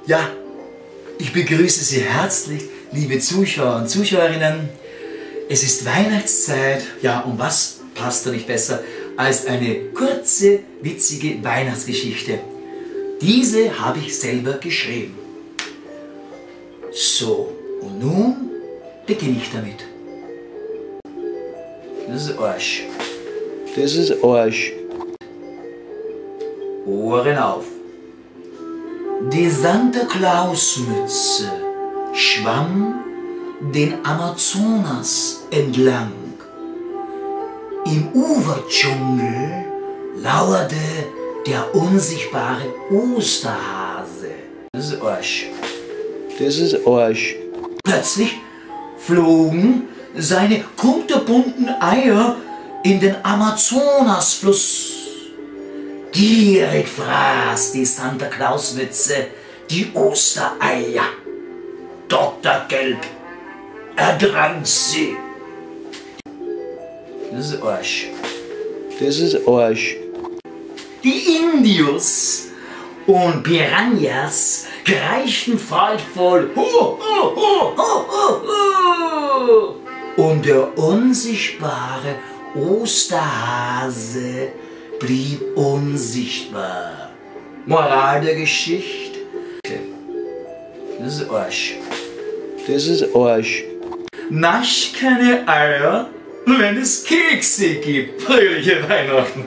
Ja, ich begrüße Sie herzlich, liebe Zuschauer und Zuschauerinnen. Es ist Weihnachtszeit. Ja, und was passt da nicht besser als eine kurze, witzige Weihnachtsgeschichte? Diese habe ich selber geschrieben. So, und nun beginne ich damit. Das ist Arsch. Das ist Arsch. Ohren auf. Die Santa Claus Mütze schwamm den Amazonas entlang. Im Uwerdschungel lauerte der unsichtbare Osterhase. Das ist Arsch. Das ist Arsch. Plötzlich flogen seine kunterbunten Eier in den Amazonasfluss. Gierig fraß die Santa Claus Mütze die Ostereier. Dr. Gelb ertrank sie. Das ist Arsch. Das ist Arsch. Die Indios und Piranhas kreischten freudvoll. Hu, hu, hu, hu, hu, hu. Und der unsichtbare Osterhase blieb unsichtbar. Moral der Geschichte? Das ist Arsch. Das ist Arsch. Nasch keine Eier, wenn es Kekse gibt. Fröhliche Weihnachten.